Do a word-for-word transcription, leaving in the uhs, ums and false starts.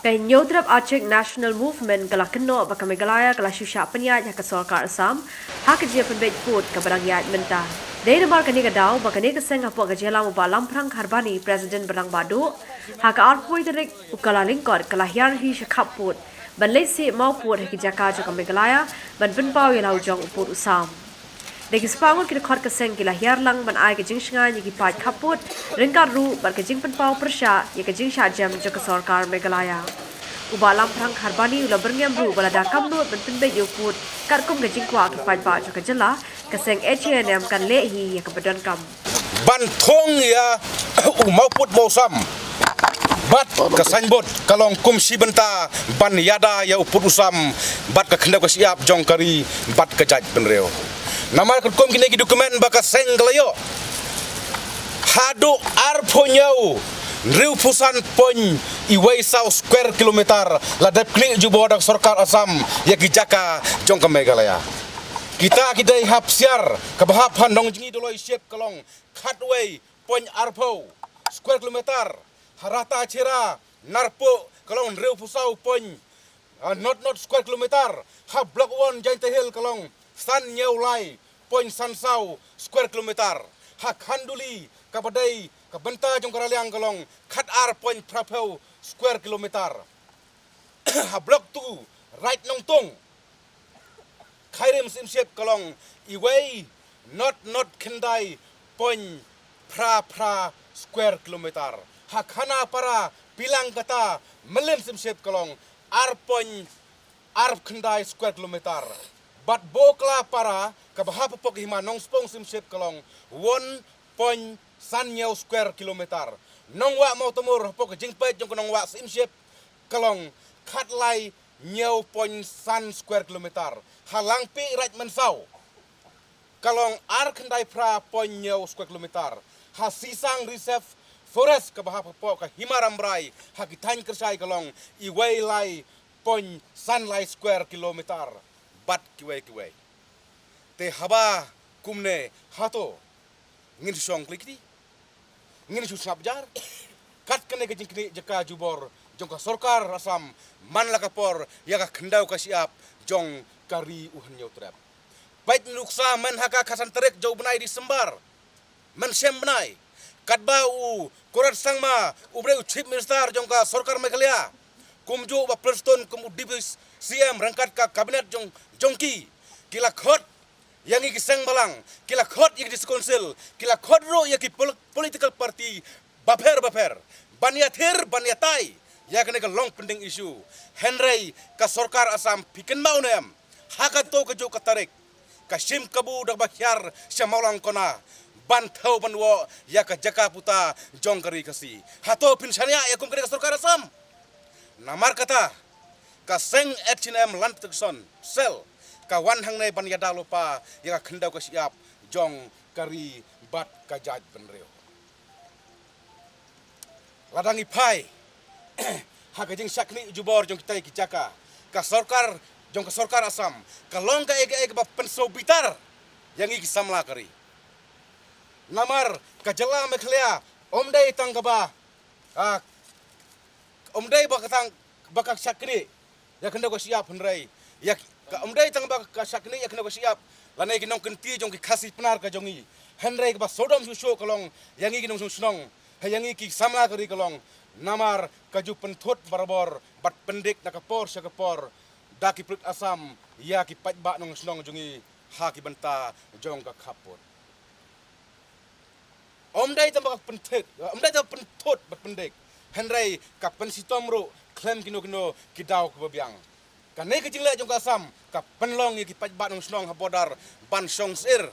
Ka Hynñiewtrep Achik National Movement ka la kynnoh ba ka Meghalaya ka la shu shah pynïaid ha ka sorkar Assam ha ka jingpynbeit pud kaba dang ïaid mynta. Dei namar kane ka daw ba kane ka seng hapoh ka jingïalam u Bah Lamphrang Kharbani, President ba dang ba duh, ha ka arphew tarik u Kyllalyngkot ka la hiar hi sha khappud ban leit siew mawpud ha ki jaka jong ka Meghalaya ban pynpaw ïa la u jong u pud u sam. Da ki spah ngut ki dkhot ka seng ki la hiar lang ban ai ka jingshngaiñ ïa ki paid khappud, ryngkat ruh bad ka jingpynpaw pyrshah ïa ka jingshah jem jong ka sorkar Meghalaya. U Bah Lamphrang Kharbani u la byrngem ruh ba lada kam nud ban pynbeit ïa u pud katkum ka jingkwah ki paidbah jong ka jylla, ka seng H A N M kan leh hi ïa kaba donkam. Ban thung ïa u mawpud mawsam bad ka signboard ka long kum shi bynta ban ïada ïa u pud u sam bad ka khyndew ka shyiap jong ka ri bad ka jaitbynriew. Namar katkum kine ki document ba ka seng ka la ïoh, haduh arphew hynñiew, hynriewphew san point wei saw square kilometer la dep knieh jubor da ka sorkar Assam ïa ki jaka jong ka Meghalaya. Kita ki dei ha Psiar kaba hap ha Nongjngi Doloi Ship ka long khatwei point arphew square kilometer, ha Rata Chera Narpuh ka long hynriewphew saw point, ah, not not square kilometer, ha Block One Jaintia Hills ka long san hynñiew lai point san saw square kilometer, ha Khanduli kaba dei ka bynta jong ka Raliang ka long khatar point phraphew square kilometer. Ha Block Two, Raid Nongtung, Khyrim Syiemship ka long iwei not not khyndai point phra phra square kilometer. Ha Khanapara, Pilangkata, Mylliem Syiemship ka long ar point ar khyndai square kilometer. Bad Boklapara kaba hap hapoh ka hima Nongspung Syiemship ka long one point san hynñiew square kilometer. Nongwah Mawtamur hapoh ka jingpeit jong ka Nongwah Syiemship ka long khatlai hynñiew point san square kilometer. Ha Langpih Raid Mynsaw ka long ar khyndai phra point hynñiew square kilometer. Ha Sisang Reserve Forest kaba hap hapoh ka hima Rambrai ha ki thaiñ Kyrshai ka long iwei lai point san lai square kilometer. Bad kiwei kiwei. Te haba kumne, hato ngin shu shong kli kti? Ngin shu sngap jar? Kat kane ka jingknieh jaka jubor jong ka sorkar Assam man la ka por ïa ka khyndew ka shyiap jong ka ri u Hynñiewtrep. Peit nuksa mynta ha ka khatsan tarik jong u bnai December, mynshem bnai, katba u Conrad Sangma, u briew u Chief Minister jong ka sorkar Meghalaya, kumjuh u Bah Prestone kum u Deputy C M ryngkat ka cabinet jong, jong ki, ki la khot ïa ngi ki seng balang, ki la khot ïa ki District Council, ki la khot ruh ïa ki pol-, political party bapher bapher ban ïathir, ban ïatai ïa kane ka long pending issue. Hynrei ka sorkar Assam, phi kynmaw ne em, ha kato kajuh ka tarik ka shim kabu da kaba hiar sha Mawlangkona ban thew ban woh ïa ka jaka puta jong ka ri Khasi. Hato phin shaniah ïa kum kane ka sorkar Assam? Namar kata ka seng H A N M Land Protection Cell ka wan hangne ban ïada lypa ïa ka khyndew ka shyiap jong ka ri bad ka jaitbynriew. Lada ngi phai ha ka jingshah knieh jubor jong kita ki jaka, ka sorkar jong ka sorkar Assam ka long kaei kaei kaba pynsngewbitar ïa ngi ki samla ka ri. Namar ka jylla Meghalaya ym dei tang kaba, ah, ym dei ba ka tang ba ka shah knieh ïa ka khyndew ka shyiap, hynrei ïa ka, ym dei tang ba ka shah knieh ïa ka khyndew ka shyiap lane ki nongkynti jong ki Khasi Pnar ka jong ngi, hynrei kaba sawdong shuh shuh ka long ïa ngi ki nongshong shnong, ha ïa ngi ki samla ka ri ka long. Namar ka ju pynthut barabor bad pyndik na ka por sha ka por da ki pulit Assam ïa ki paidbah nongshnong jong ngi ha ki bynta jong ka khappud. Ym dei tang ba ka pynthut, ym dei tang ba pynthut bad pyndik, hynrei ka pynshitom ruh khlem kino kino ki daw kiba biang. Kane ka jingleh jong ka Assam ka pynlong ïa ki paidbah nongshnong ha border ban shong sir